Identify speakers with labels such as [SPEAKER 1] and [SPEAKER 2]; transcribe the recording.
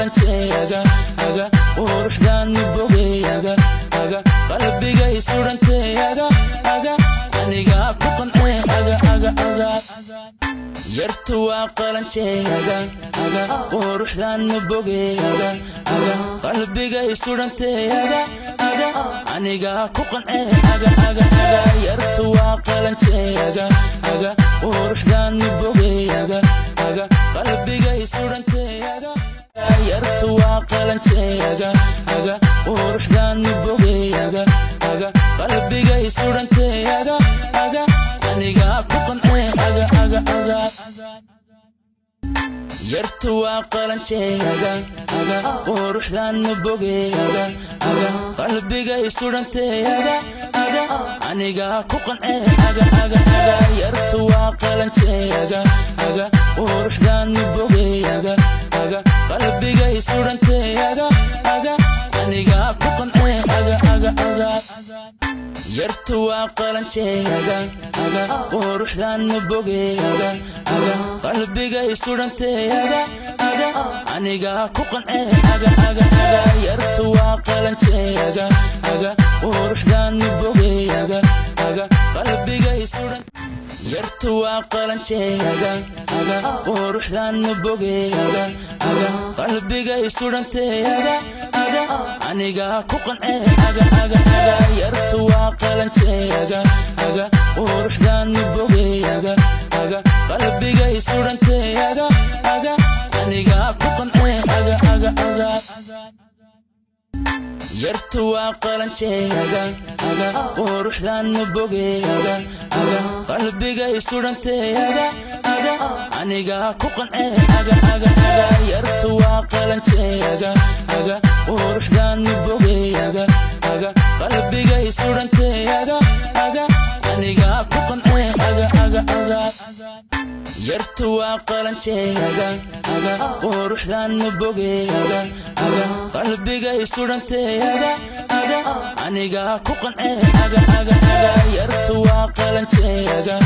[SPEAKER 1] qalantay, aga aga quruxdan bogay, aga aga qalbigay sudhantay, aga aga aniga ku qancay, aga aga aga yartu waa qalantay, aga aga quruxdan bogay, aga aga qalbigay sudhantay, aga aga aniga ku qancay, aga aga aga yartu waa qalantay, aga aga quruxdan bogay, aga aga qalbigay sudhantay, aga yartu waa qalantay, aga aga quruxdan bogay, aga aga qalbigay sudhantay, aga aga aniga ku qancay, aga aga aga yartu waa qalantay, aga aga quruxdan bogay, aga aga qalbigay sudhantay, aga aga aniga ku qancay, aga aga aga yartu waa qalantay, aga aga quruxdan bogay, aga aga qalbigay sudhantay, aga aga aniga ku qancay, aga aga aga yartu waa qalantay, aga aga quruxdan bogay, aga aga qalbigay sudhantay, aga aga aniga ku qancay, aga aga aga yartu waa qalantay, aga aga quruxdan bogay, aga aga qalbigay sudhan yartu waa qalantay, aga aga quruxdan bogay, aga aga qalbigay sudhantay, aga aga aniga ku qancay, aga aga aga yartu waa qalantay, aga aga quruxdan bogay, aga aga qalbigay sudhantay, aga aga aniga ku qancay, aga aga aga yartu waa qalantay, aga aga quruxdan bogay, aga aga qalbigay sudhantay, aga aga aniga ku qancay, aga aga aga yartu waa qalantay, aga aga quruxdan bogay, aga aga qalbigay sudhantay, aga aga aniga ku qancay, aga aga aga yartu waa qalantay, aga aga quruxdan bogay, aga aga qalbigay sudhantay, aga aga aniga ku qancay, aga aga aga yartu waa qalantay, aga